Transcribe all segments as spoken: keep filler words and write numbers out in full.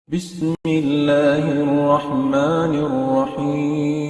بسم الله الرحمن الرحيم.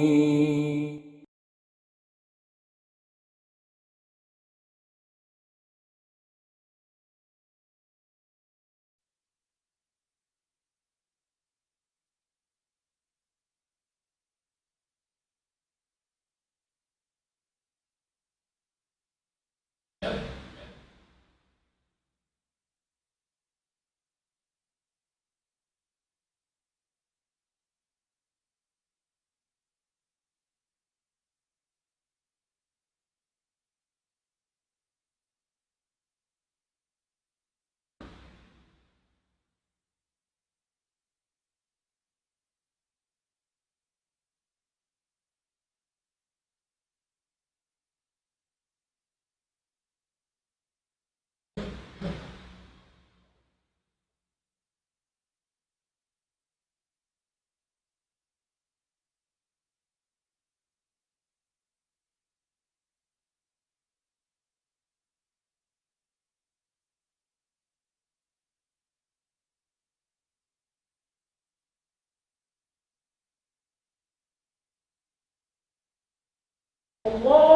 الله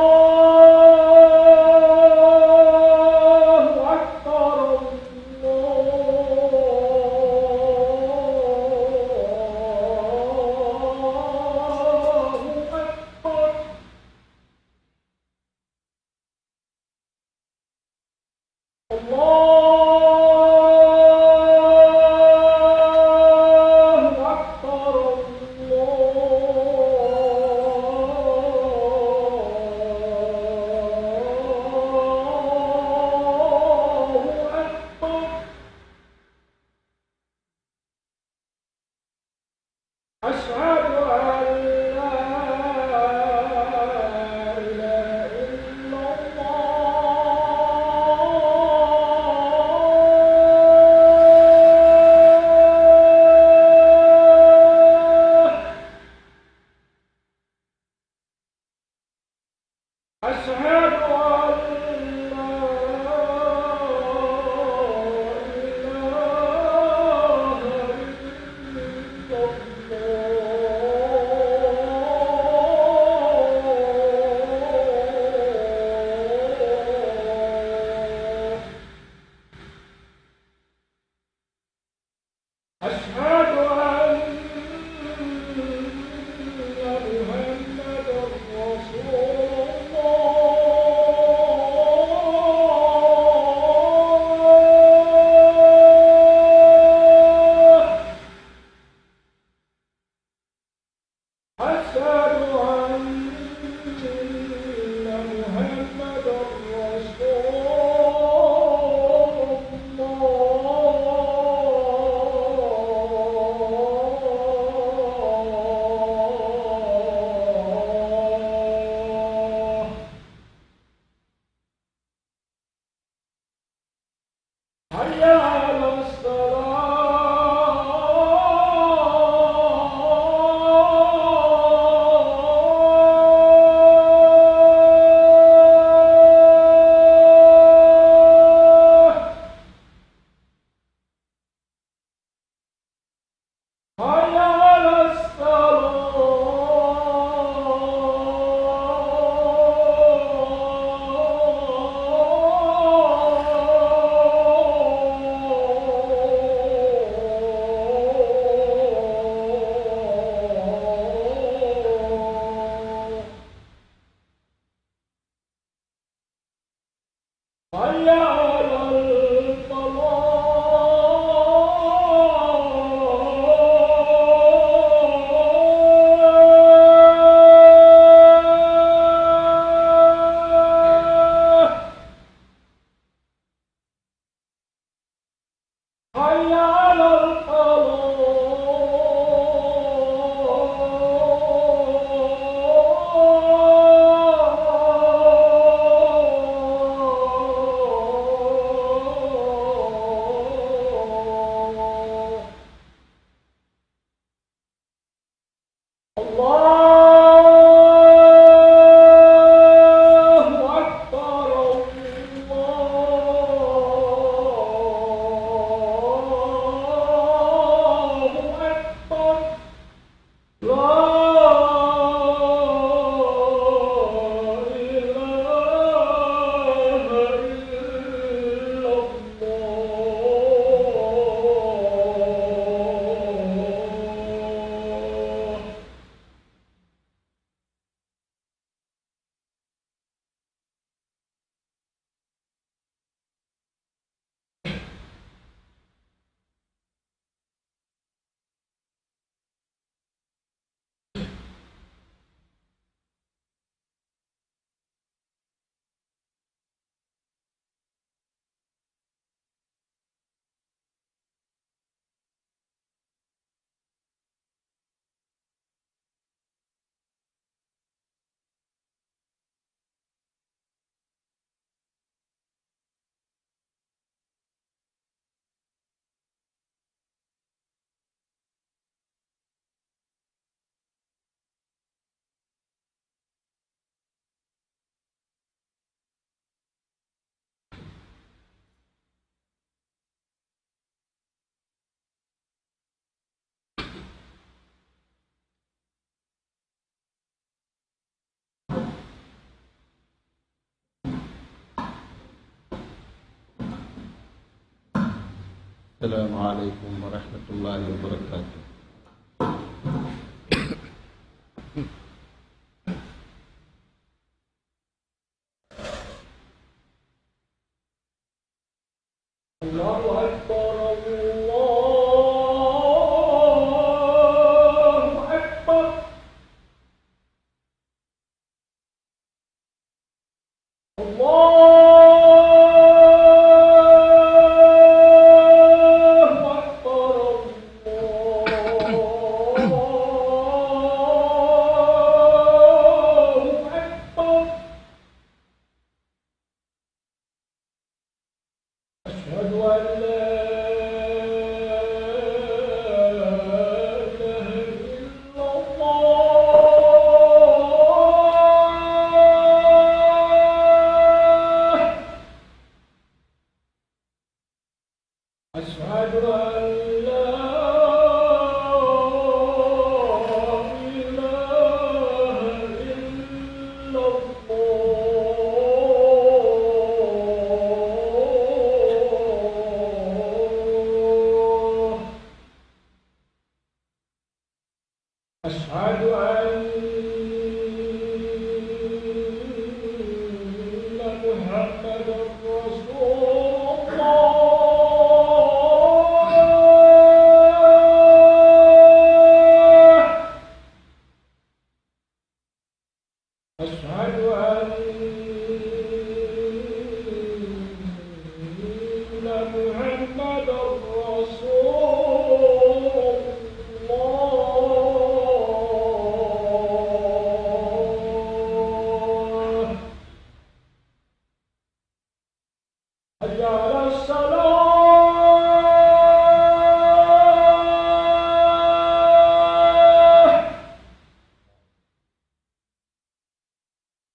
أكبر، الله أكبر. الله أكبر، الله أكبر. أشهد أن لا إله إلا الله. أشهد أن لا إله إلا الله. أشهد أن محمدا رسول الله. أشهد أن محمدا رسول الله. السلام عليكم ورحمة الله وبركاته. الله أكبر، الله أكبر. الله أكبر، الله أكبر. أشهد أن لا إله إلا الله. أشهد أن لا إله إلا الله. أشهد أن محمدا رسول الله. أشهد أن محمدا رسول الله. حي على الصلاة.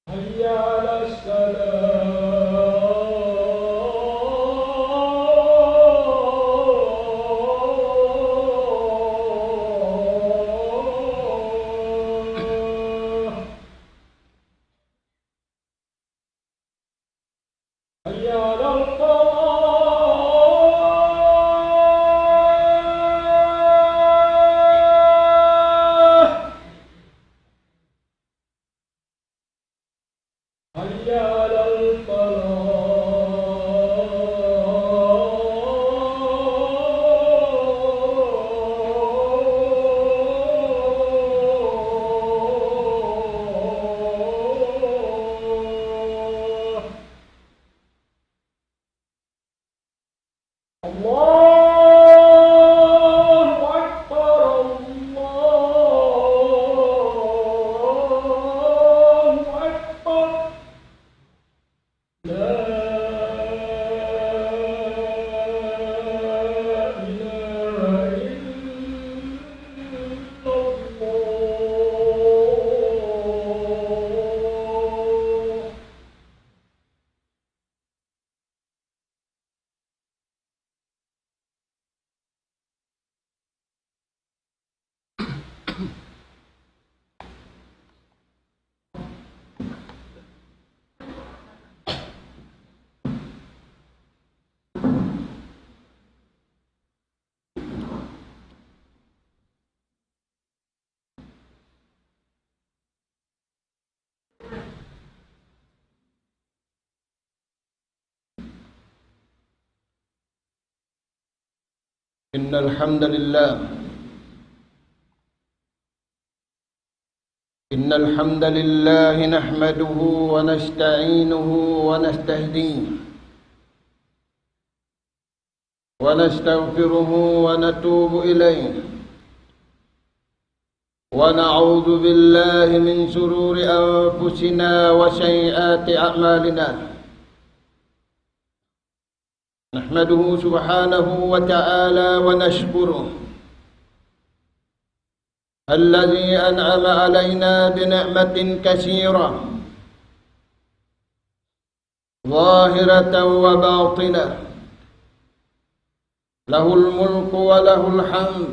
حي على الصلاة. حي على الفلاح. حي على الفلاح. الله أكبر، الله أكبر. لا إله إلا الله. إن الحمد لله، إن الحمد لله نحمده ونستعينه ونستهديه ونستغفره ونتوب إليه، ونعوذ بالله من شرور أنفسنا وسيئات أعمالنا. نحمده سبحانه وتعالى ونشكره الذي أنعم علينا بنعمة كثيرة ظاهرة وباطنة، له الملك وله الحمد،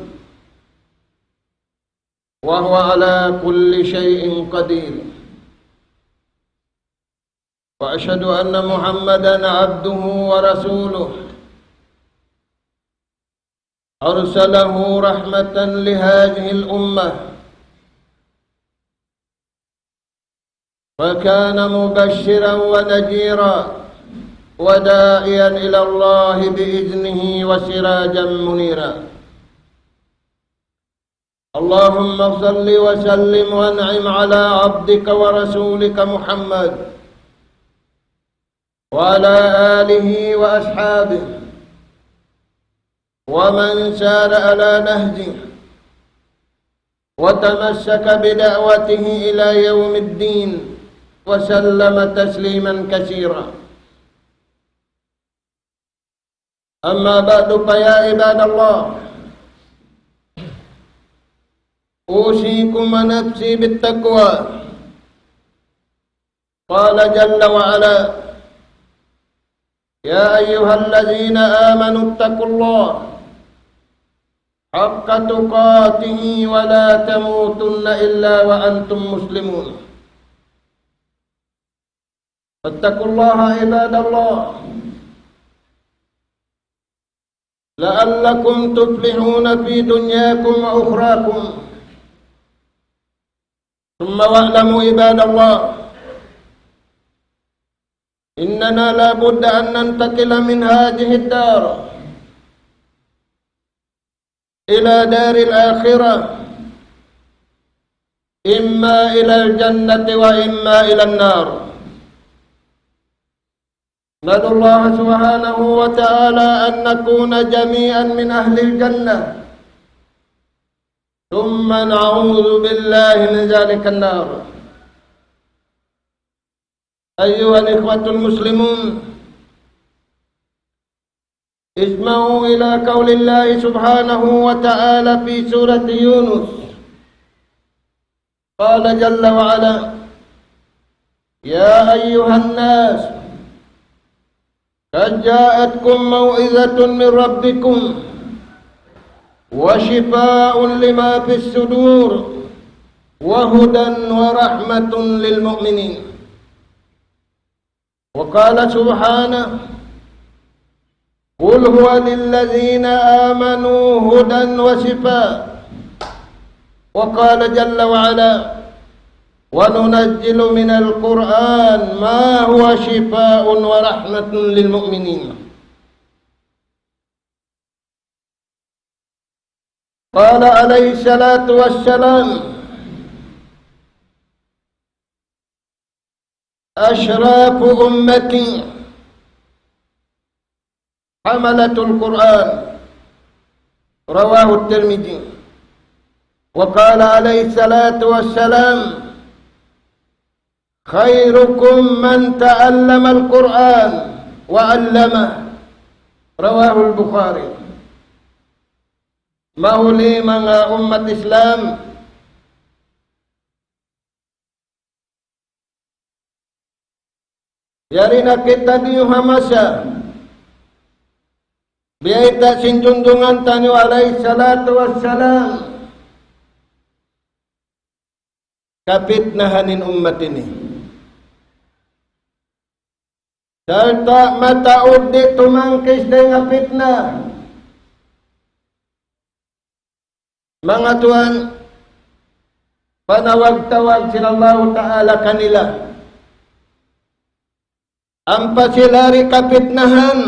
وهو على كل شيء قدير. وأشهد أن محمدا عبده ورسوله، أرسله رحمة لهذه الأمة، فكان مبشرا ونذيرا وداعيا إلى الله بإذنه وسراجا منيرا. اللهم صل وسلم وأنعم على عبدك ورسولك محمد وعلى آله وأصحابه ومن سار على نهجه وتمسك بدعوته إلى يوم الدين وسلم تسليما كثيرا. أما بعد، فيا عباد الله، أوصيكم ونفسي بالتقوى. قال جل وعلا: يا أيها الذين آمنوا اتقوا الله حق تقاته ولا تموتن إلا وأنتم مسلمون. فاتقوا الله عباد الله لعلكم تفلحون في دنياكم وأخراكم. ثم واعلموا عباد الله، إننا لا بد أن ننتقل من هذه الدار إلى دار الآخرة، إما إلى الجنة وإما إلى النار. ندعو الله سبحانه وتعالى أن نكون جميعا من أهل الجنة، ثم نعوذ بالله من ذلك النار. أيها الإخوة المسلمون، اسمعوا إلى قول الله سبحانه وتعالى في سورة يونس. قال جل وعلا: يا أيها الناس قد جاءتكم موعظة من ربكم وشفاء لما في الصدور وهدى ورحمة للمؤمنين. وقال سبحانه: قل هو للذين آمنوا هدى وشفاء. وقال جل وعلا: وننزل من القرآن ما هو شفاء ورحمة للمؤمنين. قال عليه الصلاة والسلام: أشراف أمتي حملة القرآن. رواه الترمذي. وقال عليه الصلاة والسلام: خيركم من تعلم القرآن وعلمه. رواه البخاري. Mahuli manga ummat Islam, yari na kitaniyu ha masa biyayta' sin junjungan taniyu alayhi salatu wassalam, kapitnahan in ummat ini. Sarta' mataud di' tumangkis dayn ha pitna. Manga tuwan, panawag-tawag sin Allahu Ta'ala kanila. Ampa sila di' kapitnahan,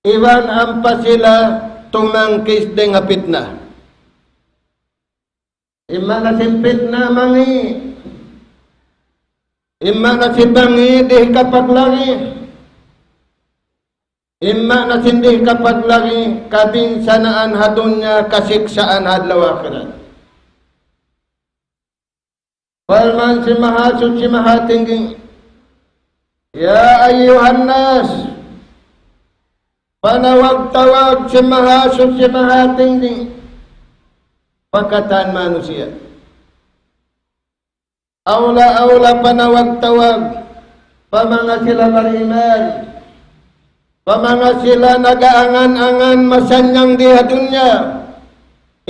iban ampa sila tumangkis dayn ha pitna. Imma na sin pitna mangi', imma na sin mangi' di' hikapaglagi', imma na sin di' hikapaglagi', kabinsanaan ha dunya, kasiksaan ha adlaw akhirat. Parman sin Mahasuchi Mahatinggi, يا أيها الناس, panawag-tawag sin Mahasuchi Mahatinggi pa katan manusiya'. Awla-awla panawag-tawag pa manga sila bariman, pa manga sila nag-aangan-angan masannyang di ha dunya,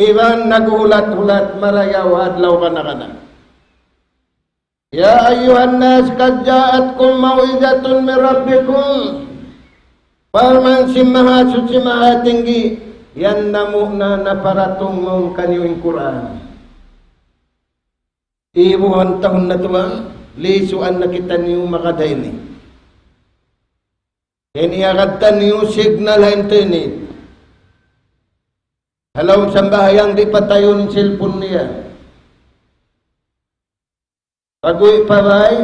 iban naghulat-hulat marayaw adlaw kana-kana. يا أيها الناس قد جاءتكم موعظة من ربكم. Parman sin Mahasuchi Mahatinggi, yan namu' na naparatung mawn kaniyu in Qur'an. Ibuhan tahun na tuwan, lisuan na kitaniyu makadayni. Ini agad taniyu signal ha internet. Ha lawm sambahayang di' patayun cellphone niya. Pag-uwi' pa bay,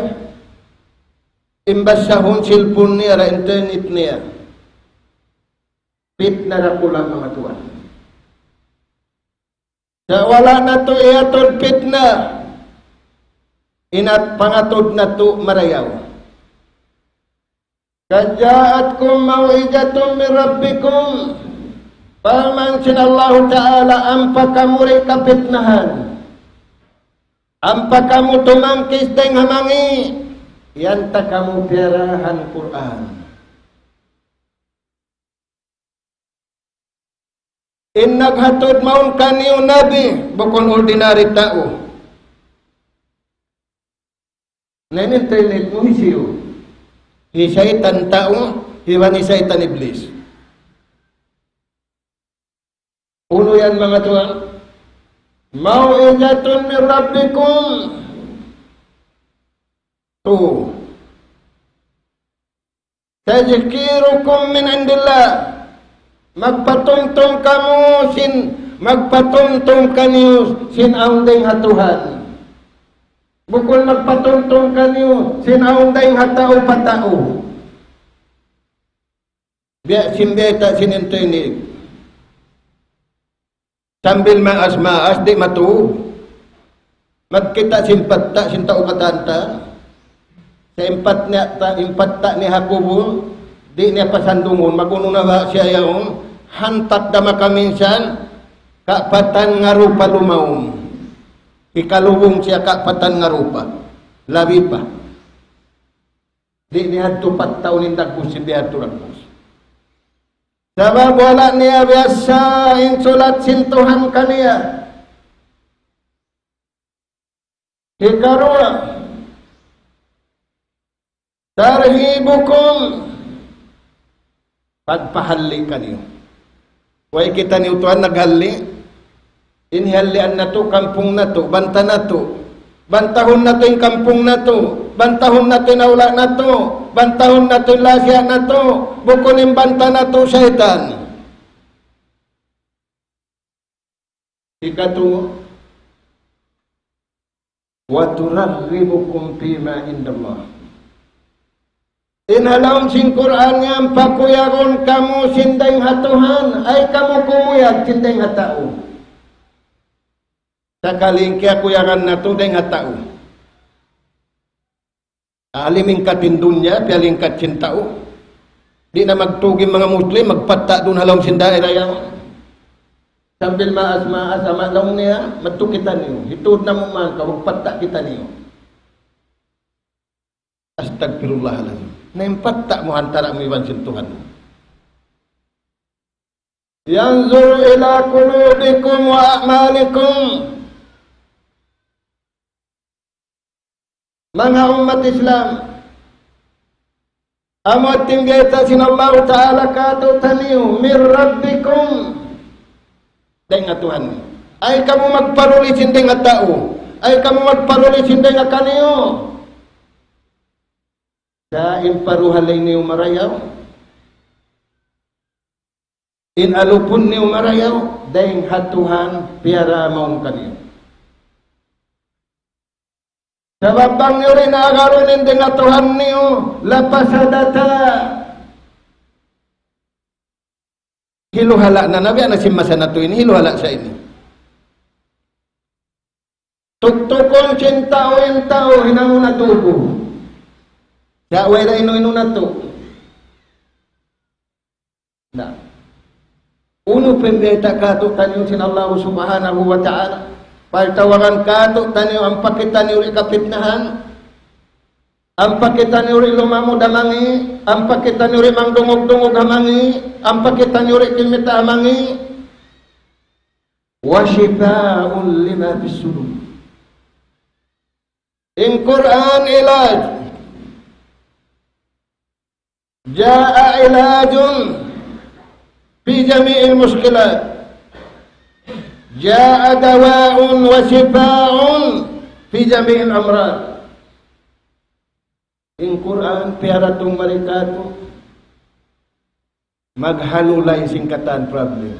imbasahun cellphone niya, ra internet niya. Pitna ra kula' manga tuwan. Sa' wala' natu' iyatud pitna. Inat pangatud natu' marayaw. قد جاءتكم موعظة من ربكم. Parman sin Allahu Ta'ala, ampa kamu di' kapitnahan. Ampa kamu tumangkis dayng ha mangi', yan ta kamu piyarahan Qur'an. In naghatud mawn kaniyu nabi, bukun ordinary tau. Na in internet mu hisiyu? Hi saytan tau, iban hi saytan iblis. Unu yan manga tuwan? موعظة من ربكم. Tu. تذكرة من عند الله. Magpatumtum kamu sin, magpatumtum kaniyu sin awn dayng ha Tuhan. Bukun magpatumtum kaniyu sin awn dayng ha tau pa tau. Biya' sin beta sin internet. Sambil maas-maas, di' matug. Magkita' sin patta' sin tau katan ta. Sa' in pat niya ta, in patta' niya ha kubul, di' niya pasandungun, mag-unu na ba siya yaun, hantak da makaminsan, kapatan nga rupa lumaum. Hikalubung siya kapatan nga rupa. Labi pa. Di' niya tupat tau in dagbus, di' niya dagbus. Sabab wala' niya biyasa in sulat sin Tuhan kaniya. Hikaruwa, ترهيبكم. Pagpahalli' kaniyu. Way kitaniyu tuwan naghalli'. In hihallian natu', kampung natu', banta natu'. Bantahun natu' in kampung natu'. Bantahun natu' in awla' natu'. Bantahun natu' in lasiya' natu'. Bukun in banta natu', saytan. Hikatu, وترغبكم فيما عند الله. In ha lawm sin Qur'an yan, pakuyagun kamu sin dayng ha Tuhan, ay kamu kumuyag sin dayng ha tau. Sakali in kiyakuyagan natu' dayng ha tau. Alingkat in dunya, piyalingkat sin tau. Di' na magtug in manga Muslim, magpatta' duun ha lawm sin daira yan. Sambil maas-maas, ama' laung niya, madtu kitaniyu. Hitud namu' man kaw, magpatta' kitaniyu. Astagfirullahalazim. Na in patta' mu ha antara' mu iban sin Tuhan. ينظر إلى قلوبكم وأعمالكم. Manga ummat Islam, amu in bayta' sin Allahu Ta'ala kātu'niyu, من ربكم. Dayng ha Tuhan niyu. Ay kamu magparuli sin dayng ha tau. Ay kamu magparuli sin dayng ha kaniyu. Sa' in paruhalay niyu marayaw. In alupun niyu marayaw, dayng ha Tuhan piyara mawn kaniyu. Sabab bang niyu di' na agarun in dayng ha Tuhan niyu, لفسدتا. Hiluhala' na, na biya' na sin masa natu' ini, hiluhala' sa ini. Tuktukun sin tau in tau hinangun na tubu. Sa' way da inu-inu natu'. Na. Unu pa in bayta' kātu'niyu sin Allah Subhanahu wa Ta'ala? Pagtawagan kātu'niyu, ampa kitaniyu di' kapitnahan. Ampa kitaniyu di' lumamud ha mangi'. Ampa kitaniyu di' mangdungug-dungug ha mangi'. Ampa kitaniyu di' kimita' ha mangi'. وشفاء لما في الصدور. In Qur'an ilaj. جاء علاج في جميع المشكلات. جاء دواء وشفاء في جميع الأمراض. In Qur'an, piyaratung mari kātu', maghalulay sin katan problem.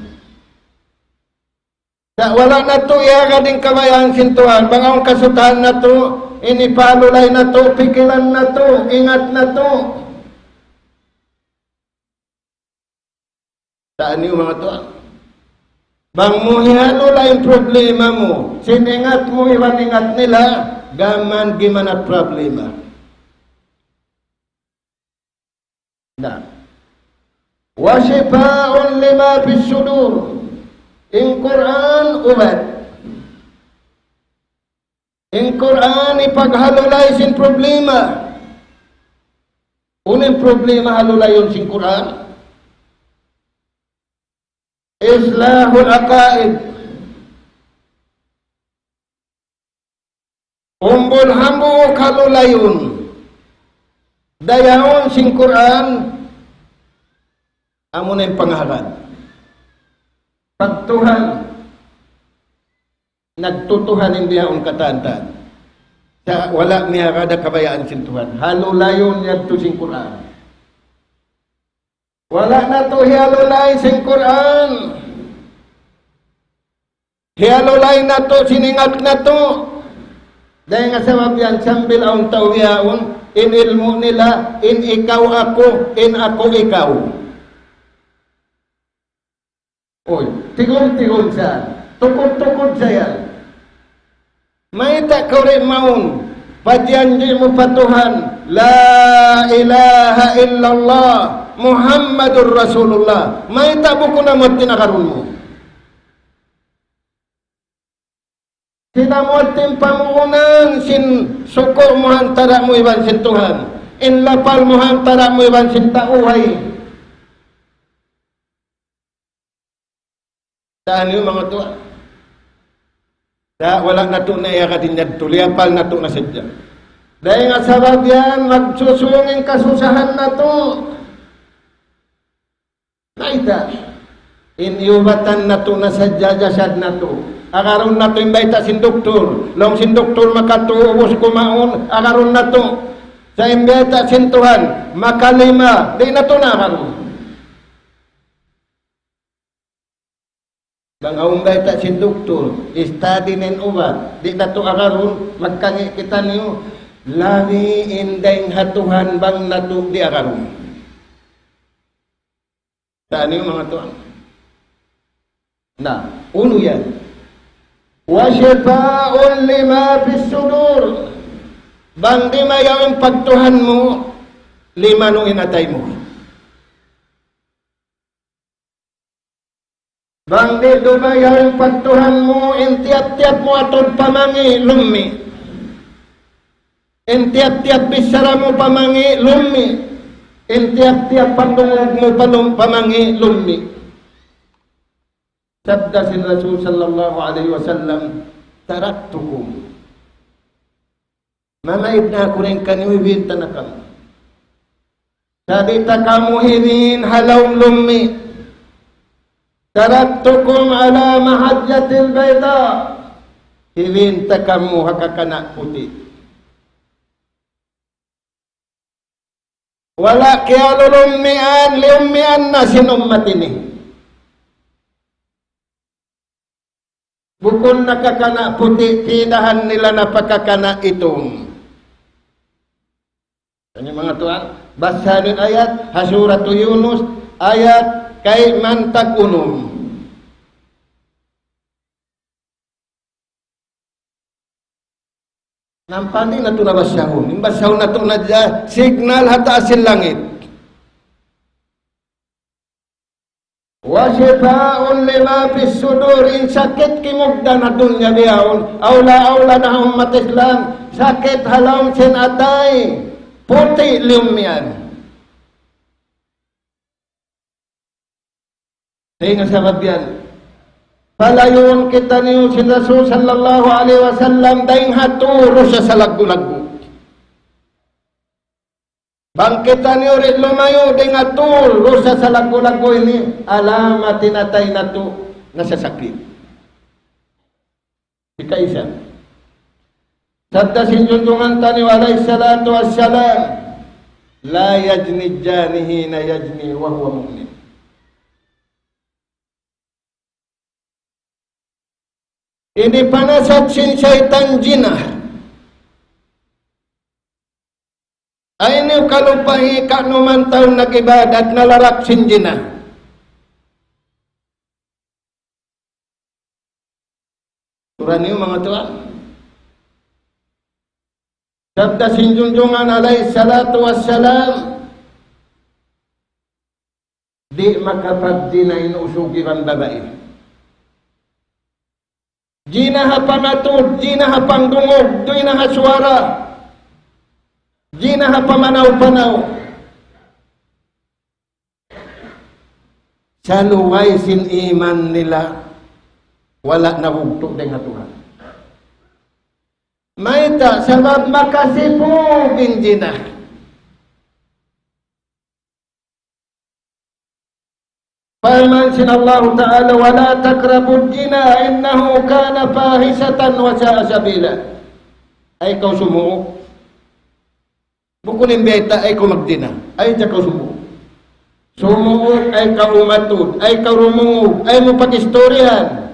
Sa' wala' natu' iyagad in kabayaan sin Tuhan, bang awn kasutahan natu', in ipalulay natu', pikilan natu', ingat natu'. Sa' aniyu manga tuwan. Bang mu hihalulay in problema mu, sin ingat mu iban ingat nila, gām man gimanat problema. Na. وشفاء لما في الصدور. In Qur'an ubat. In Qur'an ipaghalulay sin problema. Unu in problema halulayun sin Qur'an? إصلاح العقائد. Umbul hambuuk halulayun dayaun sin Qur'an, amuna in pangahagad. Pagtuhan, nagtutuhan in bihaun katan-katan. Sa' wala' miyagad ha kabayaan sin Tuhan. Halulayun yadtu sin Qur'an. Wala' natu' hiyalulay sin Qur'an. Hiyalulay natu' sin ingat natu'. Dayn ha sabab yan sambil awn tau bihaun, in ilmu' nila, in ikaw aku, in aku ikaw. Uy, tigun-tigun sa, tukud-tukud sa yan. Mayta' kaw di' mawn, pajanji' mu pa Tuhan, لا إله إلا الله محمد رسول الله. Mayta' bukun amu in agarun mu? Sin amu in pamuunan sin suku' mu ha antara' mu iban sin Tuhan. In lapal mu ha antara' mu iban sin tau hay. Sa' aniyu manga tuwan. Sa' wala' natu' na iyagad in yadtu, liyapal natu' na sadja. Dayn ha sabab yan, magsusung in kasusahan natu'. Mayta'? In iyubatan natu' na sadja jasad natu'. Agarun natu' in bayta' sin doktor. Laung sin doktor makatū, ubus kumaun, agarun natu'. Sa' in bayta' sin Tuhan, makalima, di' natu' na agarun. Bang awn bayta' sin doktor, study na in ubat, di' natu' agarun, magkangi' kitaniyu, labi in dayn ha Tuhan bang natu' di' agarun. Sa' aniyu manga tuwan. Na, unu yan? وشفاء لما في الصدور. Bang di' mayaw in pagtuhan mu, limanu in atay mu. Bang di' dumayaw in pagtuhan mu, in tiyap-tiyap mu atud pamangi', lummi'. In tiyap-tiyap bichara mu pamangi', lummi'. In tiyap-tiyap pagdungug mu palum-, pamangi', lummi'. Sabda sin Rasul sallallahu alayhi wasallam, تركتكم. Mamaid na aku dayn kaniyu, hibin ta na kamu. Sa' di' ta kamu hibin ha lawm lummi'. تركتكم على المحجة البيضاء. Hibin ta kamu ha kakana' puti'. Wala' kiyalulummian, liyummian na sin ummat ini. Bukun na kakana' puti', pīdahan nila na pa kakana' itum. Yan in manga tuwan, basahan in ayat, ha Suratu Yunus, ayat kayman tag-unum. Nampa di' natu' na basahun. In basahun natu' na dya, signal ha taas sin langit. وشفاء لما في الصدور, in sakit kimugdan ha dunya bihaun, awla-awla na ha ummat Islam, sakit ha lawm sin atay, puti' liyummian. Dayn ha sabab yan, palayuun kitaniyu sin Rasul sallallahu alayhi wasallam dayn ha turu sa salaggu'-laggu'. Bang kitaniyu di' lumayu' dayn ha tuul, lusa sa laggu'-laggu' ini, alamat in atay natu' nasasakit. Hikaisa. Sabda sin junjungan taniyu alayhi salatu wassalam, لا يزني الزاني حين يزني وهو مؤمن. Ini panasat sin saytan zina. Ayniyu kalupahi ka'numan tau nag-ibadat nalarak sin zina. Turan niyu manga tuwa. Sabda sin junjungan alayhi salatu wassalam, di' makapagjina in usug iban babai. Jina ha pangatud, jina ha pangdungug, jina ha suwara, jina ha pamanaw-panaw. Salugay sin iman nila, wala' nabugtu' dayn ha Tuhan. Mayta'? Sabab makasipug in jina. Parman sin Allahu Ta'ala, ولا تقربوا الزنا إنه كان فاحشة وساء سبيلا. Ay kaw sumuuk. Bukun in bayta', ay kaw magzina. Ay, di' kaw sumuuk. Sumuuk, ay kaw umatud, ay kaw rumungug, ay mu pag-istoryahan.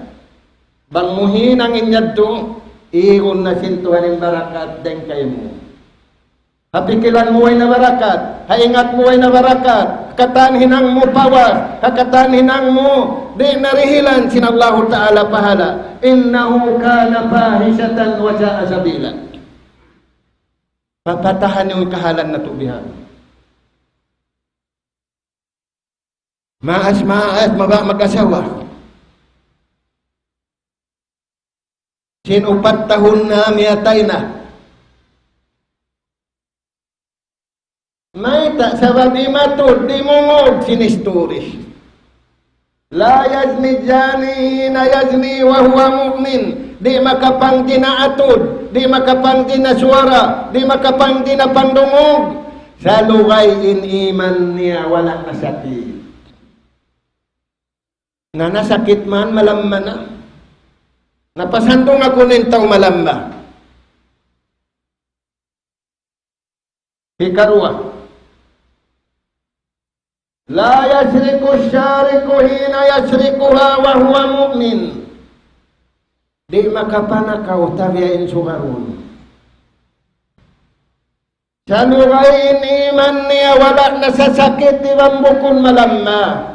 Bang mu hinang in yadtu, igun na sin Tuhan in barakat dayn kaymu. Ha pikilan mu way na barakat, ha ingat mu way na barakat, ha katan hinang mu pawas, ha katan hinang mu di' na dihilan sin Allahu Ta'ala pahala. إنه كان فاحشة وساء سبيلا. Papatahan niyu in kahalan natu' bihaun. Maas-maas, mabaya' mag-asawa. Sin upat tahun na miyatay na. Mayta'? Sabab imatud, dimungug sin isturi. لا يزني الزاني حين يزني وهو مؤمن. Di' makapangjina atud, di' makapangjina suwara, di' makapangjina pangdungug. Salugay in iman niya wala' nasakit. Na nasakit man, malamma na. Napasandung aku in tau malamma. Hikaruwa. لا يسرق السارق حين يسرقها وهو مؤمن. Di' makapanakaw tabiya' in sugarun. Salugay in iman niya wala' nasasakit iban bukun malamma.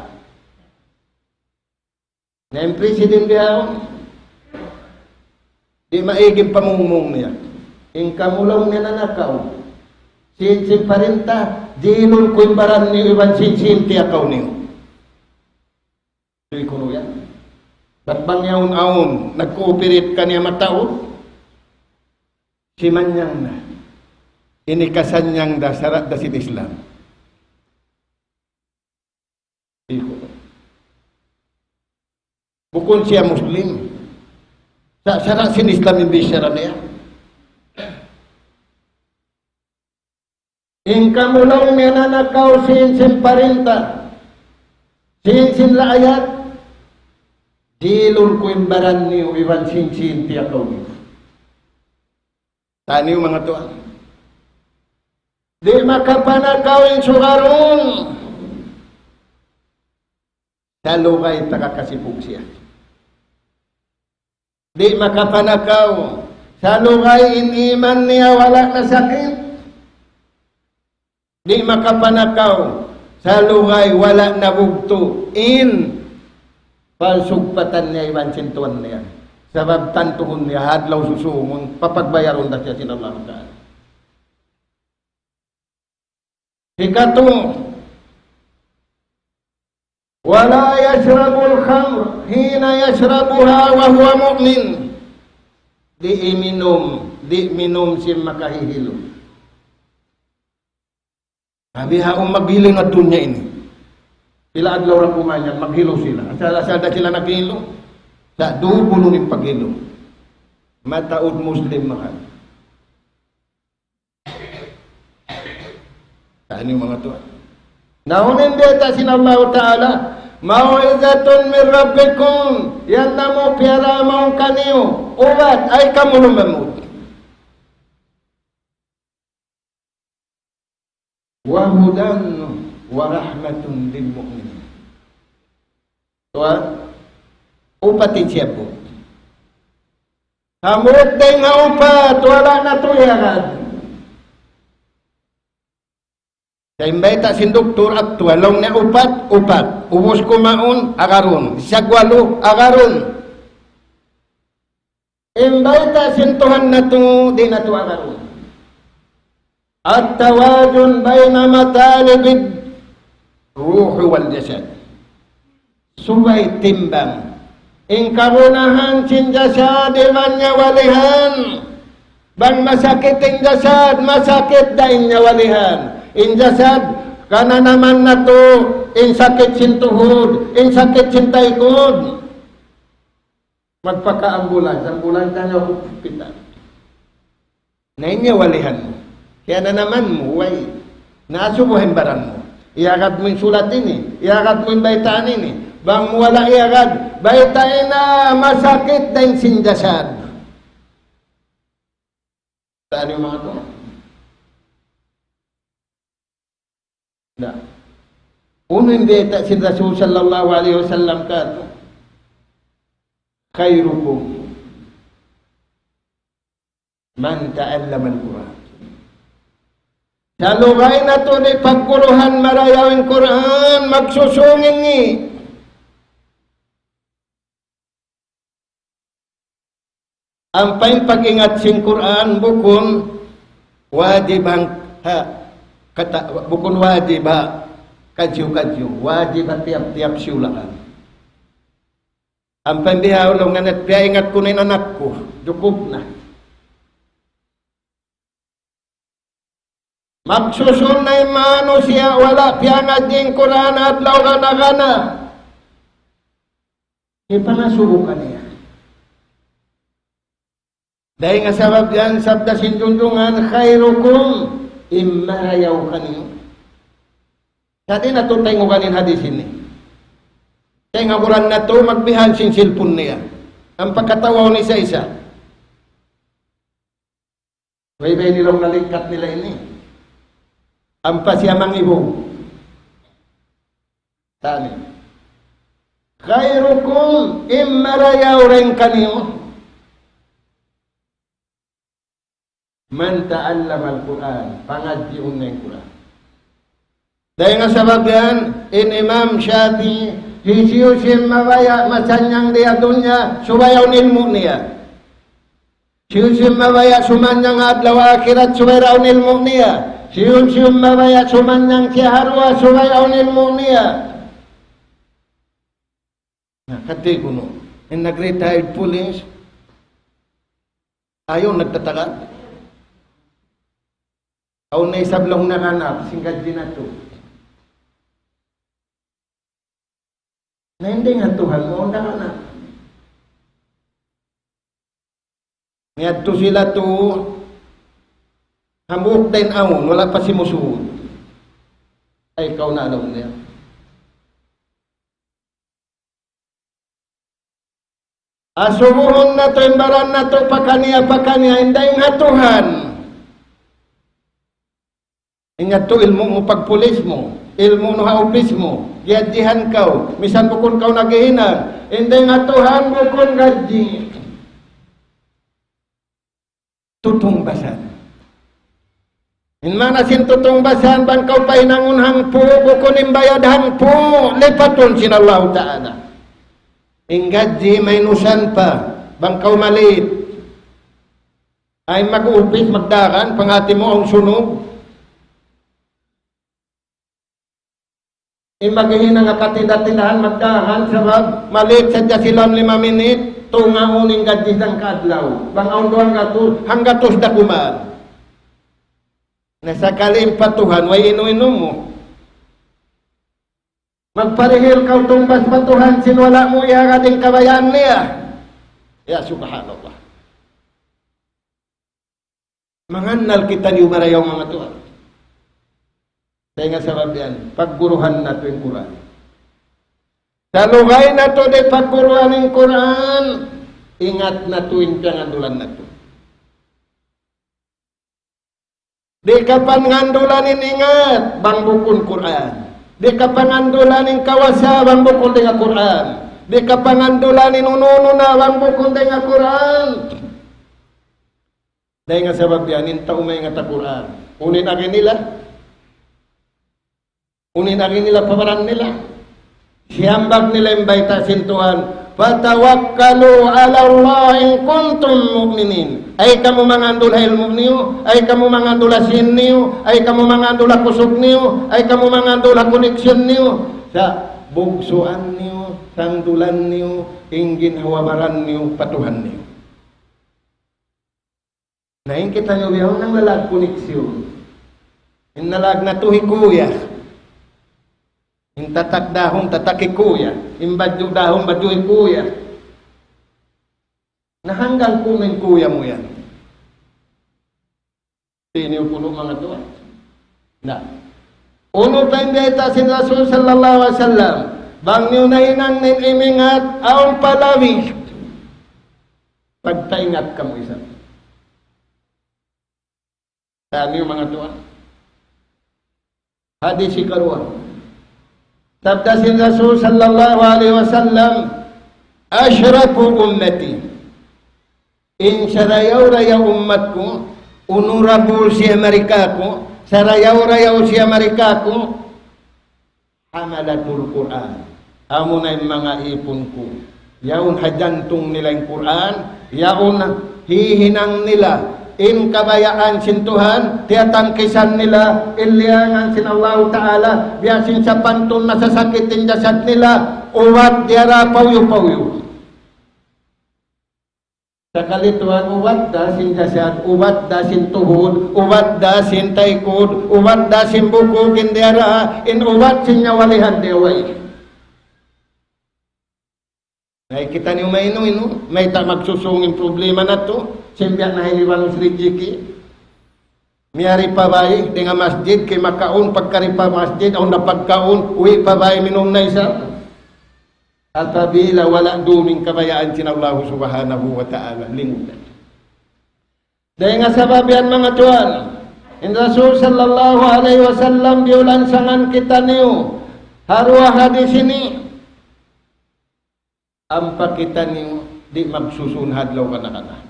Na in president bihaun, di' maig in pamungmung niya. In kamu laung niya nanakaw. Sin, sin parinta, jilun ku in baran niyu iban sin, sin tiyakaw niyu. Tuy kunu' yan. Bat bang yaun awn, nag-cooperate kaniya mataud, simanyang na. Ini kasanyang da, sara' da sin Islam. Bukun siya Muslim. Sa-, sara' sin Islam in bichara niya. In kamu laung niya nanakaw sin, sin parinta, sin, sin raayat, jilun ku in baran niyu iban sin, sin tiyakaw niyu. Taniyu manga tuwan. Di' makapanakaw in sugarun. Salugay taga kasipug siya. Di' makapanakaw. Salugay in iman niya wala' nasakit. Di' makapanakaw. Salugay wala' nabugtu' in pagsugpatan niya iban sin tuwan niya. Sabab tantuhun niya, ha adlaw susūngun, papagbayarun da siya sin Allahu Ta'ala. Hikatu, ولا يشرب الخمر حين يشربها وهو مؤمن. Di' iminum, di' minum sin makahihilu. Sabi ha, um, maghilu na dunya ini. Pila adlaw ra kumanyan, maghilu sila. Asal-asal da sila naghilu. Sa' dubulun in paghilu. Mataud Muslim makan. Sa' Unu in manga tuwan? Na unu in bayta' sin Allahu Ta'ala, موعظة من ربكم, yan namu' piyara mawn kaniyu, ubat, ay kamu lumamud. وهدى ورحمة للمؤمنين. Tuwan, upat in siyabbut. Hambuuk dayn ha upat, wala' natu' iyagad. Sa' in bayta' sin doktor, aktual, laung niya upat, upat. Ubus kumaun, agarun. Siyagwalu, agarun. In bayta' sin Tuhan natu', di' natu' agarun. التوازن بين مطالب الروح والجسد. Subay timbang in kagunahan sin jasad iban nyawalihan. Bang masakit in jasad, masakit da in nyawalihan. In jasad, kananaman natu', in sakit sin tuhud, in sakit sin taykud. Magpaka-ambulans, ambulans na niya hospital. Na in nyawalihan mu. Kiyananaman mu, way. Na asubuhin baran mu. Iyagad mu in sulat ini, iyagad mu in baytaan ini. Bang mu wala' iyagad, bayta' ini masakit da in sin jasad. Tani manga tuwan. Na. Unu in bayta' sin Rasul sallallahu alayhi wasallam kātu'? خيركم من تعلم القرآن. Sa' lugay natu' di' pagguruhan marayaw in Qur'an, magsusung ini. Ampa in pag-ingat sin Qur'an bukun wajib hang, ha, kata, bukun wajib ha kadjiw-kadjiw, wajib ha tiyap-tiyap siyulakan. Ampa in bihaun laung niya, piyaingat ku na in anak ku, jukup na. Magsusun na in manusiya' wala' piyangadji' in Qur'an adlaw gana-gana. Ipangasubu kaniya. Dayn ha sabab yan, sabda sin Junjungan, خيركم, in marayaw kaniyu. Sa' di' natu' tayngugan in hadis ini. Tayngugan natu' magbihan sin cellphone niya. Ampa katawaun isa-isa. Way bay nila nalingkat nila ini. Ampa siya mangibu. Tani. خيركم, in marayaw dayn kaniyu. من تعلم القرآن, pangadjiun niya in Qur'an. Dayn ha sabab yan, in Imam Shafi'i, hisiyu-siyu in mabaya' masannyang di ha dunya, subay awn ilmu' niya. Hisiyu-siyu in mabaya' sumannyang adlaw akhirat, subay awn ilmu' niya. Hisiyu-siyu in mabaya' sumannyang siya ha duwa, subay awn ilmu' niya. Na, kati kunu', in nag-retired police, ayaw nagtatagad. Awn na isab laung naganap, sin gadji natu'. Na in dayn ha Tuhan mu, awn naganap. Miyadtu sila tu, hambuuk da in awn, wala' pa simusud. Ay, kaw na laung niya. Asubuhun natu' in baran natu' pakaniya-pakaniya, in dayn ha Tuhan. Ingat tu ilmu' mu pagpulis mu, ilmu' nu ha upis mu, giyadjihan kaw, misan bukun kaw naghihinang, in dayn ha Tuhan bukun gadji. Tutungbasan. In maana sin tutungbasan, bang kaw pahinangun hangpu', bukun in bayad hangpu', lipatun sin Allahu Ta'ala. In gadji, mainusan pa, bang kaw malit. Ay mag-upis, magdaran, pangati mu awn sunug. In maghihinang ha katinda-tindahan, magdaran, sabab malit sadja sila lima minit, tungaun in gadji hangka adlaw. Bang awn duwanggatus, hanggatus da kuman. Na sakali in pa Tuhan, way inu-inu mu. Magparihil kaw tungbas pa Tuhan, sin wala' mu iyagad in kabayaan niya. Ya subhanallah. Mangannal kitaniyu marayaw manga tuwan. Dayn ha sabab yan, pagguruhan natu' in Qur'an. Salugay natu' di' pagguruhan in Qur'an, ingat natu' in piyangandulan natu'. Di' kapangandulan in ingat, bang bukun Qur'an. Di' kapangandulan in kawasa, bang bukun dayn ha Qur'an. Di' kapangandulan in unu-unu na, bang bukun dayn ha Qur'an. Dayn ha sabab yan, in tau maingat ha Qur'an, unu in agi nila? Unu in agi nila, pa baran nila? Siyambag nila in bayta' sin Tuhan, "Fatawakkalu ala Allah in kuntum mu'minin." Ay kamu mangandul ha ilmu' niyu, ay kamu mangandul ha sin niyu, ay kamu mangandul ha kusug niyu, ay kamu mangandul ha koneksyon niyu. Sa' bugsuan niyu, tangdulan niyu, in ginhawa-baran niyu pa Tuhan niyu. Na in kitaniyu bihaun nanglalag koneksyon. In nalag natu' hi kuya. In tatak dahun, tatak hi kuya. In badju' dahun, badju' hi kuya. Na hanggang kunu' in kuya mu yan? Di' niyu kunu' mangatuan. Na. Unu pa in bayta' sin Rasul sallallahu alayhi wasallam? Bang niyu nahinang in imingat, awn pa labi. Pagtaingat kamu isab. Taniyu manga tuwan. Hadis hikaruwa. Sabda sin Rasul sallallahu alayhi wasallam, "Ashrafu ummati." In sarayaw-rayaw ummat ku, honorable siya mari kāku', sarayaw-rayaw siya mari kāku', hamalatul Qur'an. Amuna in manga ipun ku. Yaun ha jantung nila in Qur'an, yaun hihinang nila in kabayaan sin Tuhan, tiyatangkisan nila in liyangan sin Allahu Ta'ala, biya' sin sapantun masasakit in jasad nila, ubat diyara pauyu-pauyu. Sakali tuwan, ubat da sin jasad, ubat da sin tuhud, ubat da sin taykud, ubat da sin bukug in diyara, in ubat sin nyawa lihan diyaway. Na, kitaniyu maynu-maynu, mayta' magsusung in problema natu', sin biya' na ini balus rijiki. Miyari pa bay, dayn ha masjid, kay makaun, pagkari pa masjid, awn na pagkaun, uwi' pa bay, minum na isab. Apabila wala' duun in kabayaan sin Allahu Subhanahu wa Ta'ala, lingutan. Dayn ha sabab yan, manga tuwan, in Rasul sallallahu alayhi wasallam diyulansangan kitaniyu ha duwa hadis ini, ampa kitaniyu di' magsusun ha adlaw kana-kana.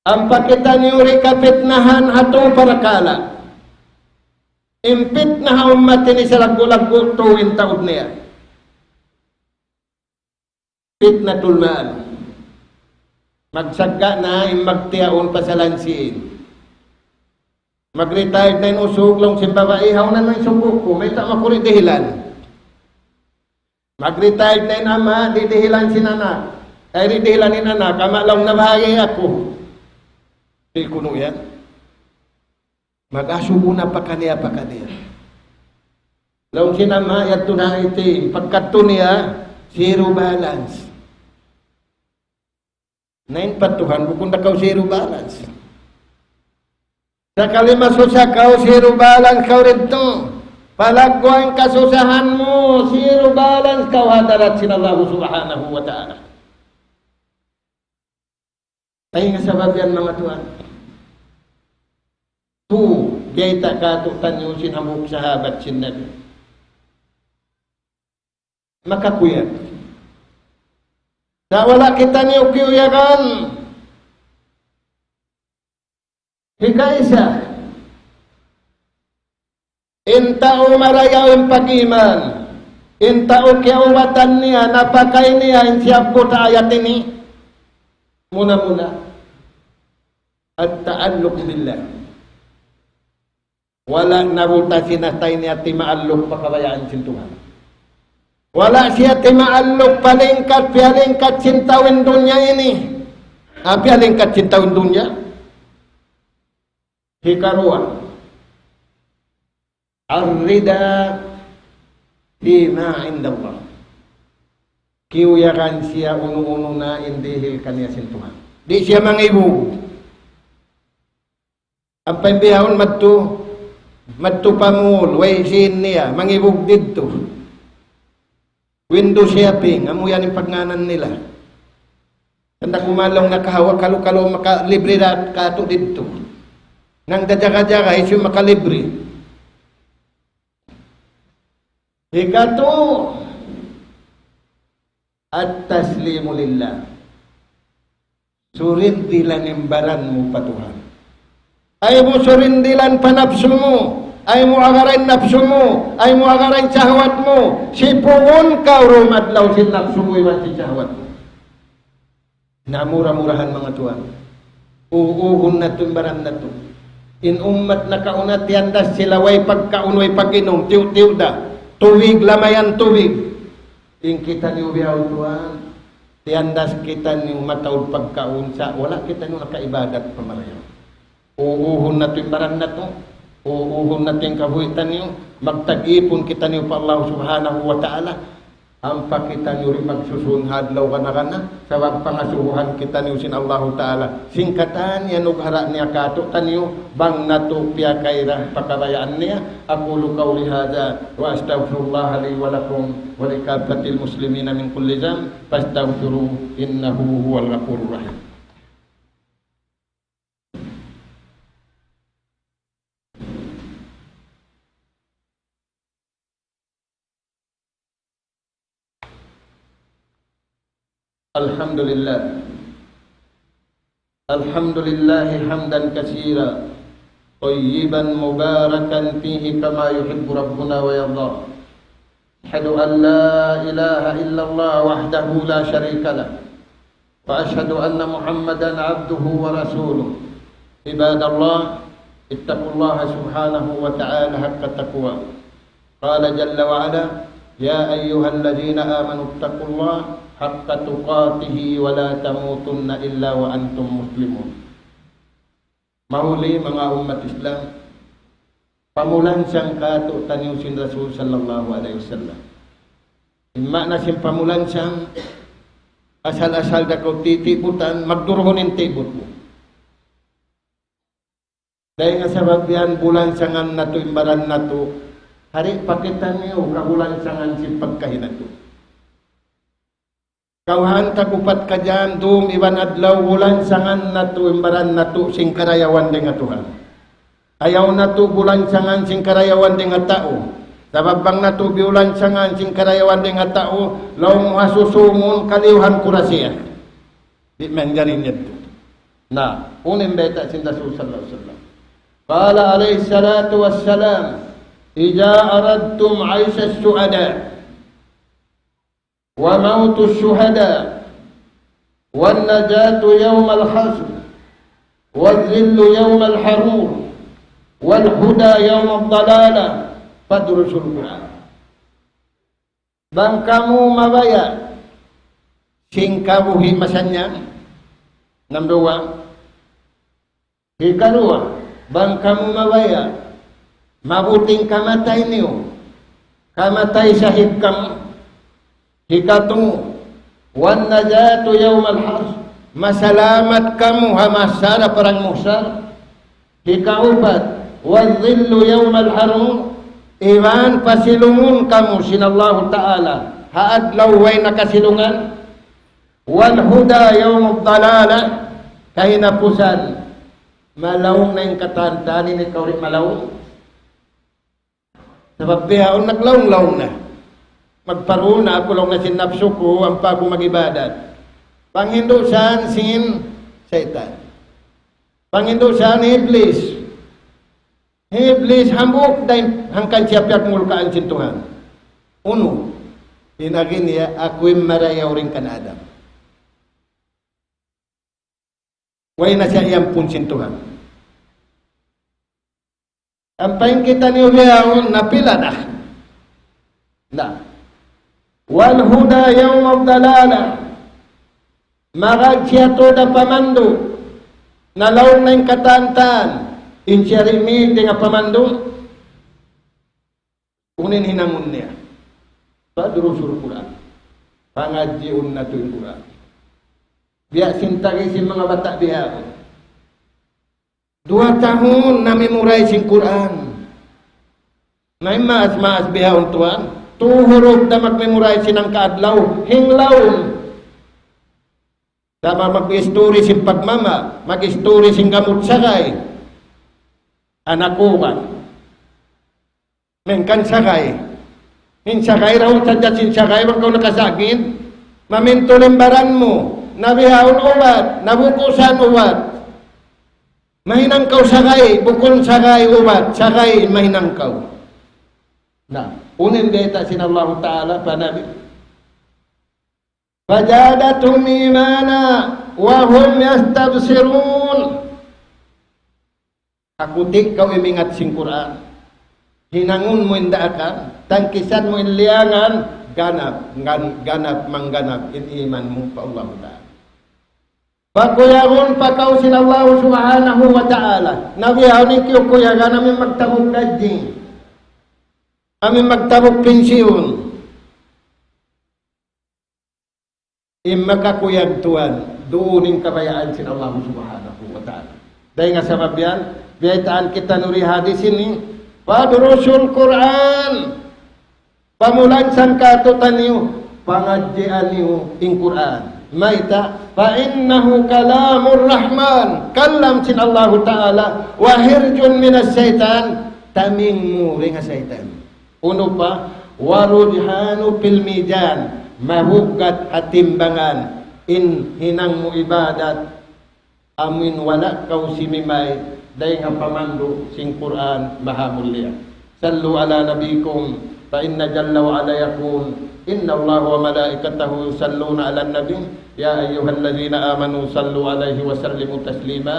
Ampa kitaniyu di' kapitnahan ha tū parakala'. In pitna ha ummat ini salaggu'-laggu' tū in taud niya. Pitnatul mal. Magsagga' na in magtiyaun pasalan sin. Mag-retired na in usug, laung sin babai, hawnu na in suku' ku, mayta' makuri' dihilan. Mag-retired na in ama', di' dihilan sin anak. Ay, di' dihilan in anak, ama', laung, nabahagi' aku. Di' kunu' yan. Mag-asubu na pakaniya-pakaniya. Laung sin ama', yadtu na iti, pagkadtu niya, zero balance. Na in pa Tuhan, bukun da kaw zero balance. Sakali masusa kaw, zero balance kaw didtu. Palaggu' in kasusahan mu, zero balance kaw ha hadarat sin Allahu Subhanahu wa Ta'ala. Ay, nga sabab yan, manga tuwan. Tu, biyayta' kātu'niyu sin hambuuk sahabat sin Nabi. Makakuyag. Sa' wala' kitaniyu kiyuyagan. Hikaisa, in tau marayaw in pag-iman, in tau kiyaubatan niya, napakay niya in siyabbut ha ayat ini. Muna-muna, at-ta'alluq billah. Wala' na buta sin atay niya timaalluk pa kabayaan sin Tuhan. Wala' siya timaalluk pa lingkat, piyalingkat sin tau in dunya ini. Ah, piyalingkat sin tau in dunya. Hikaruwa, ar-rida fima indallah. Kiyuyagan siya unu-unu na in dihil kaniya sin Tuhan. Di' siya mangibu. Ampa in bihaun madtu, Madtu pa mall, way sīn niya, mangibug didtu. Window shopping, amu yan in pagngānan nila. Sanda' kuman laung nakahawa, kalu-kalu makalibre da katu' didtu. Nang dajaga-jaga, hisiyu makalibre. Hikatu, at-taslimu lillah. Surindilan in baran mu pa Tuhan. Ayaw mu surindilan pa napsu mu. Ayaw mu agarain napsu mu. Ayaw mu agarain sahwat mu. Sipungun kaw duun adlaw sin napsu mu iban sin sahwat mu. Na mura-murahan, manga tuwan. Uuhun natu' in baran natu'. In ummat nakauna tiyandas sila way pagkaun, way pag-inum, tiyu'-tiyu' da. Tubig, lamayan tubig. In kitaniyu bihaun tuwan, tiyandas kitaniyu mataud pagkaun sa' wala' kitaniyu nakaibadat pa marayaw. Uuhun natu' in baran natu', uuhun natu' in kabuhi' taniyu, magtag-ipun kitaniyu pa Allah Subhanahu wa Ta'ala, ampa kitaniyu di' magsusun ha adlaw kana-kana, sabab pangasubuhan kitaniyu sin Allahu Ta'ala. Sin katan iyanughara' niya kātu'niyu, bang natu' piyakaira pa kabayaan niya. أقول قولي هذا وأستغفر الله لي ولكم ولكافة المسلمين من كل ذنب فاستغفروه إنه هو الغفور الرحيم. الحمد لله. الحمد لله حمدا كثيرا طيبا مباركا فيه كما يحب ربنا ويرضى. أشهد أن لا إله إلا الله وحده لا شريك له، وأشهد أن محمدا عبده ورسوله. عباد الله، اتقوا الله سبحانه وتعالى حق تقواه. قال جل وعلا: يا أيها الذين آمنوا اتقوا الله حق تقاته ولا تموتن إلا وأنتم مسلمون. Mahuli manga ummat Islam, pamulansang kātu'niyu sin Rasul sallallahu alayhi wasallam. In maana sin pamulansang, asal-asal da kaw titibutan, magduruhun in tibut mu. Dayn ha sabab yan bulansangan natu' in baran natu', di' pa kitaniyu kabulansangan sin pagkahi natu'. Kawhaan tag-upat ka dyan, dum iban adlaw, bulansangan natu' in baran natu' sin karayawan dayn ha Tuhan. Ayaw natu' bulansangan sin karayawan dayn ha tau. Sabab bang natu' biulansangan sin karayawan dayn ha tau, laung mu ha susungun kaliyuhan ku da siya. Di' manjari niya yadtu. Na, unu in bayta' sin Rasul sallallahu alayhi wasallam. قال عليه الصلاة والسلام: إذا أردتم عيش السعداء وموت الشهداء والنجاة يوم الحشر والذل يوم الحرور والهدى يوم الضلالة فادرسوا القرآن. Bang kamu mabaya' sin kabuhi' masannyang, number one. Hikaruwa, bang kamu mabaya' mabuting kamatay niyu, kamatay sahid kamu. Hikatu, والنجاة يوم الحشر, masalamat kamu ha mahsar, parang muhsar. Hikaupat, والظل يوم الحرور, iban pasilungun kamu sin Allahu Ta'ala ha adlaw way na kasilungan. والهدى يوم الضلالة, kahinapusan, malaung na in katan-katan ini, kaw di' malaung. Sabab bihaun naglaung-laung na. Magparuna aku laung na sin napsu ku, ampa aku mag-ibadat. Panghindu' san sin saytan. Panghindu' san Iblis. Iblis hambuuk da in hangkan siya piyagmulkaan sin Tuhan. Unu, in agi niya, aku in marayaw dayn kan Adam. Way na siya iyampun sin Tuhan. Ampa in kitaniyu bihaun, napila da. Na. والهدى يوم الضلالة. Magad siya tuud ha pamandu'. Nalaung na in katan-katan. In siya rimid dayn ha pamandu'. Unu in hinangun niya? فادرسوا القرآن. Pangadjiun natu' in Qur'an. Biya' sin tagi sin manga bata' bihaun. Duwa tahun na-memorize in Qur'an. May maas-maas bihaun tuwan. Tū huruf da mag-memorize sin hangka adlaw. Hinglawun. Sama mag-istori sin pagmama, mag-istori sin gamut sagay. Anak uwan. Mengkan sagay. In sagay raw sadja sin sagay, bang kaw nakasagin. Mamintul in baran mu. Na bihaun ubat, na bukusan ubat. Mahinang kaw sagay, bukun sagay ubat, sagay mahinang kaw. Na, unu in bayta' sin Allahu Ta'ala pa Nabi. فزادتهم إيمانا وهم يستبشرون. Hakuti' kaw imingat sin Qur'an. Hinangun mu in daakan, tangkisan mu in liyangan, ganap, gan-, ganap, mangganap in iman mu pa Allahu Ta'ala. Pakuyagun pa kaw sin Allahu Subhanahu wa Ta'ala. Na bihaun in kiyukuyagan amu in magtabuk dajjing. Amu in magtabuk pinsiyun. In makakuyag tuwan, duun in kabayaan sin Allahu Subhanahu wa Ta'ala. Dayn ha sabab yan, biyaytaan kitaniyu di ha hadis ini, فادرسوا القرآن. Pamulan sangkatutaniyu, pangadjianiyu in Qur'an. Mayta', فإنه كلام الرحمن, kalam sin Allahu Ta'ala, وحرز من الشيطان, taming mu dayn ha saytan. Unu pa, ورجحان في الميزان, mahuggat ha timbangan, in hinang mu ibadat, amuin wala' kaw simimay, dayn ha pamandu' sin Qur'an maha mulia. صلوا على نبيكم، فإن جل وعلا يقول، إن الله وملائكته يصلون على النبي، يا أيها الذين آمنوا صلوا عليه وسلموا تسليما.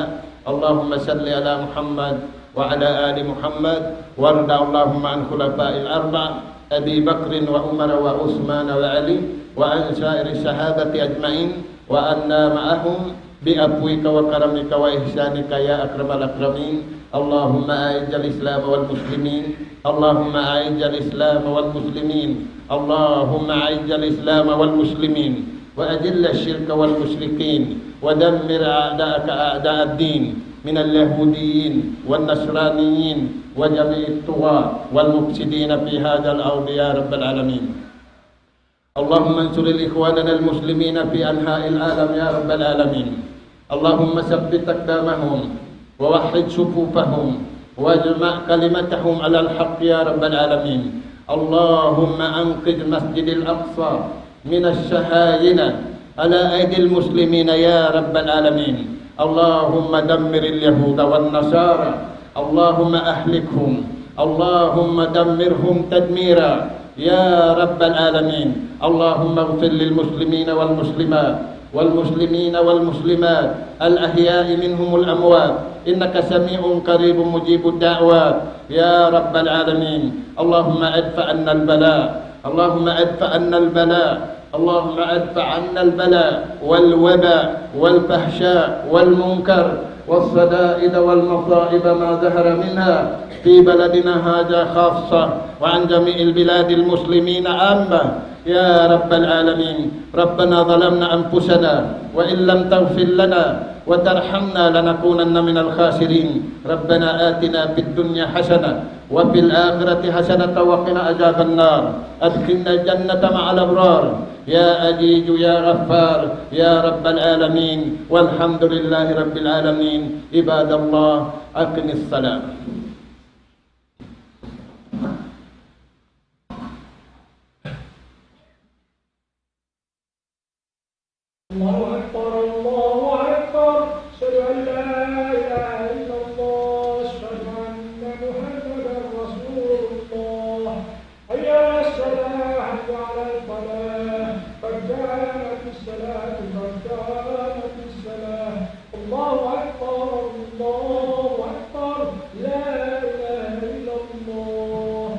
اللهم صل على محمد وعلى آل محمد، وارض اللهم عن خلفاء الأربعة، أبي بكر وعمر وعثمان وعلي، وعن سائر الصحابة أجمعين، وعنا معهم بعفوك وكرمك وإحسانك يا أكرم الأكرمين. اللهم أعز الإسلام والمسلمين. اللهم أعز الإسلام والمسلمين. اللهم أعز الإسلام والمسلمين. وأذل الشرك والمشركين. ودمر أعداءك أعداء الدين من اليهوديين والنصرانيين وجميع الطغاة والمفسدين في هذا الأرض يا رب العالمين. اللهم انصر إخواننا المسلمين في أنحاء العالم يا رب العالمين. اللهم ثبت أقدامهم ووحد صفوفهم واجمع كلمتهم على الحق يا رب العالمين. اللهم أنقذ مسجد الأقصى من الصهاينة على أيدي المسلمين يا رب العالمين. اللهم دمر اليهود والنصارى. اللهم أهلكهم. اللهم دمرهم تدميرا يا رب العالمين. اللهم اغفر للمسلمين والمسلمات والمسلمين والمسلمات الأحياء منهم والأموات إنك سميع قريب مجيب الدعوات يا رب العالمين. اللهم ادفع عنا البلاء. اللهم ادفع عنا البلاء. اللهم ادفع عنا البلاء والوباء والفحشاء والمنكر والشدائد والمصائب ما ظهر منها في بلدنا هذا خاصة وعن جميع البلاد المسلمين عامة يا رب العالمين. ربنا ظلمنا أنفسنا وإن لم تغفر لنا وترحمنا لنكونن من الخاسرين. ربنا آتنا في الدنيا حسنة وفي الآخرة حسنة وقنا عذاب النار. أدخلنا الجنة مع الأبرار يا عزيز يا غفار يا رب العالمين. والحمد لله رب العالمين. عباد الله، أقم الصلاة. الله أكبر، الله أكبر، أشهد أن لا إله إلا الله، أشهد أن محمدا رسول الله. حي على الصلاة، حي على الفلاح، قد قامت الصلاة، قد قامت الصلاة. الله أكبر، الله أكبر، لا إله إلا الله.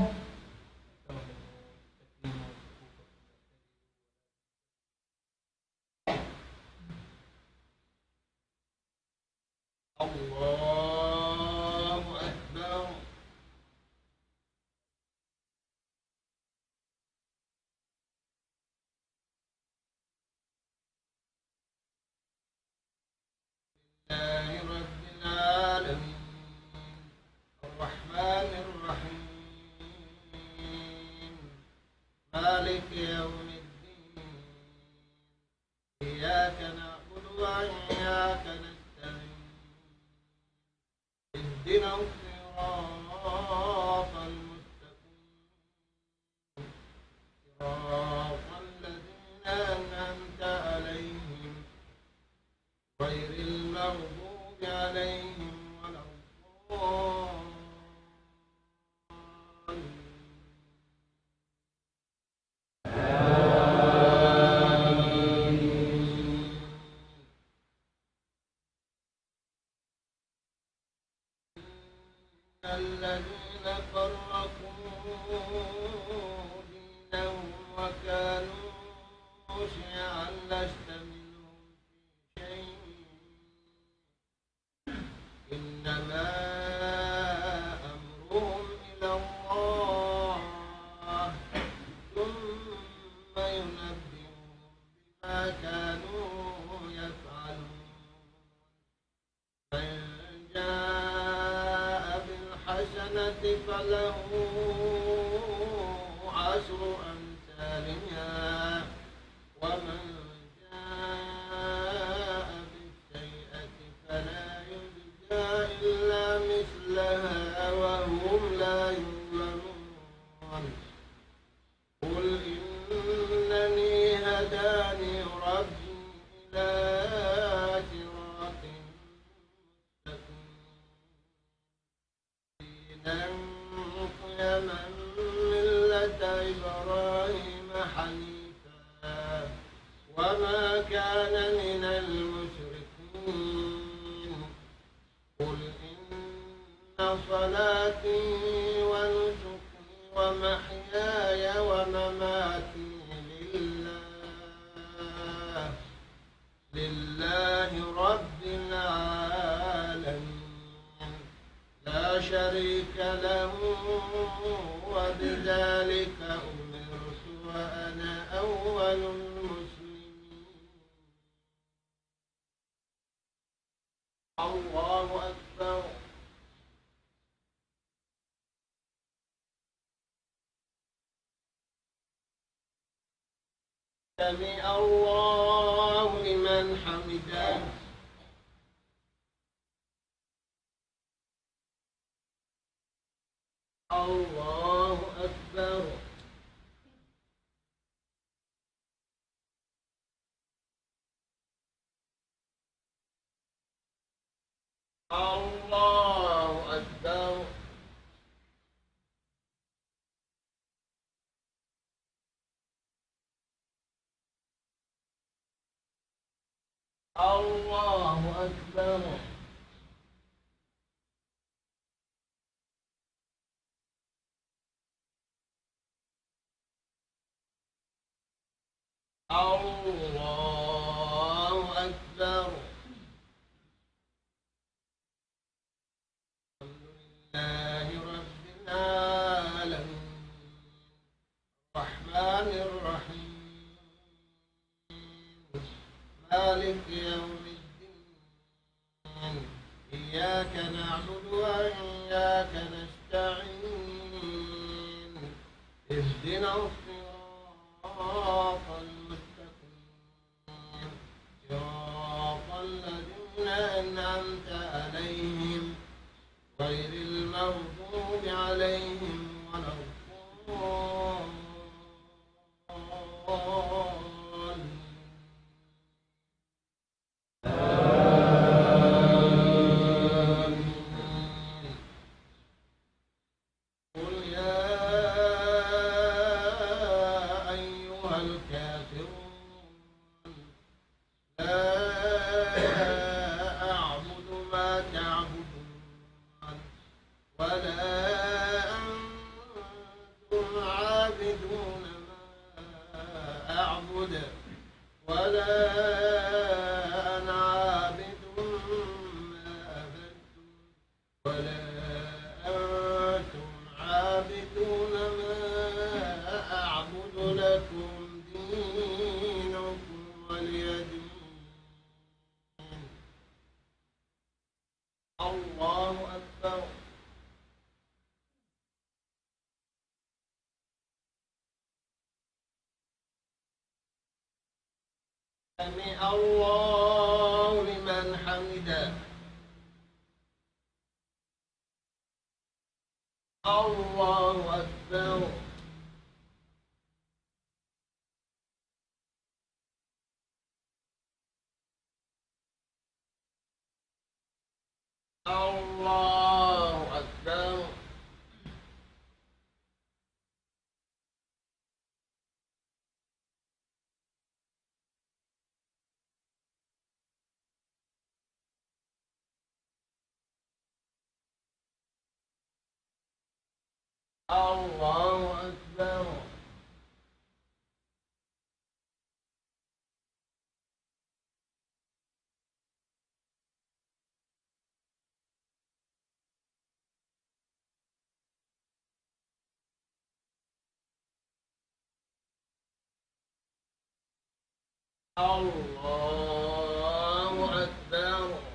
الله أكبر. لله رب العالمين. الرحمن الرحيم. وإياك نستعين. اهدنا الصراط المستقيم. صراط الذين أنعمت عليهم غير المغضوب عليهم ولا الضالين. إن الذين فرقوا دينهم وكانوا شيعا لست منهم في شيء إنما أمرهم إلى الله ثم ينبئهم بما كانوا يفعلون. من جاء بالحسنة فله عشر أمثالها ومن جاء بالسيئة فلا يجزى إلا مثلها وهم لا يظلمون. قل إنني هداني ربي إلى صراط مستقيم دينا قيما ملة إبراهيم حنيفا وما كان من المشركين. قل إن صلاتي ونسكي ومحياي ومماتي لله، لله رب العالمين، لا شريك له، وبذلك أمرت وأنا أول المسلمين. الله أكبر. سمع الله لمن حمده. الله أكبر. الله أكبر. الله أكبر. الله أكبر. الحمد لله رب العالمين. الرحمن الرحيم. مالك يوم الدين. إياك نعبد وإياك نستعين. اهدنا الصراط المستقيم. صراط الذين أنعمت عليهم غير المغضوب عليهم ولا الضالين. آمين. قل يا أيها الكافرون، لا أعبد ما تعبدون، ولا أنتم عابدون ما أعبد، ولا أنا عابد ما عبدتم، ولا أنتم عابدون ما أعبد، لكم دينكم ولي دين. الله أكبر. سمع الله الله أكبر. الله أكبر. الله أكبر. الله أكبر.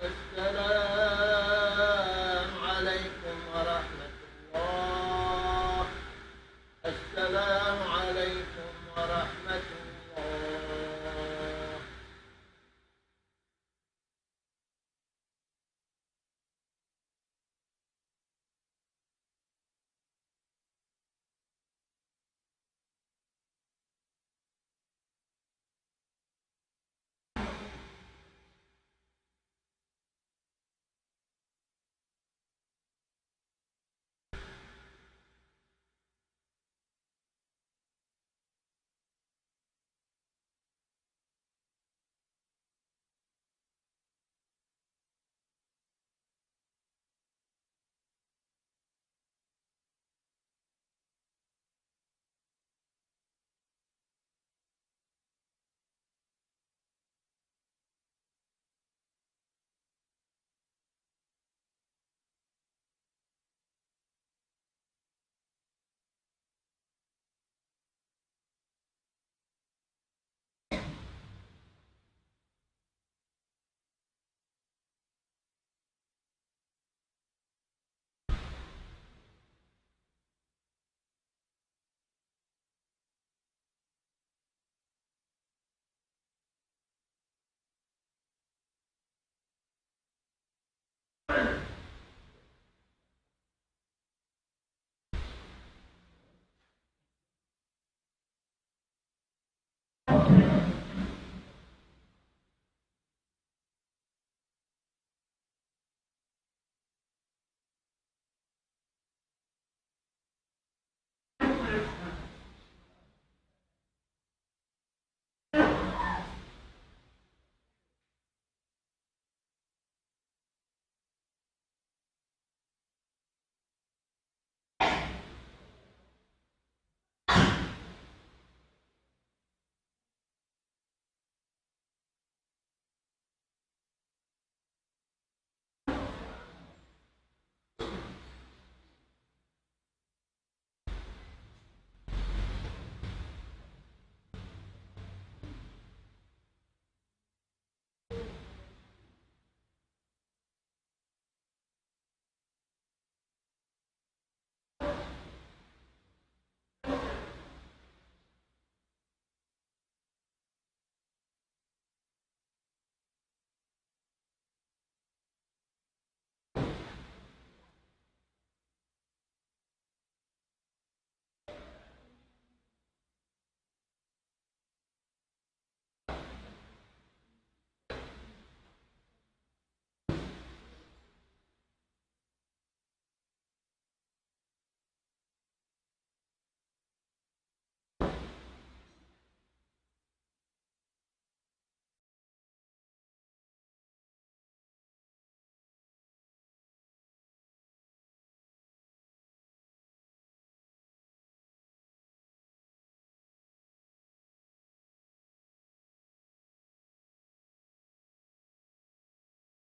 السلام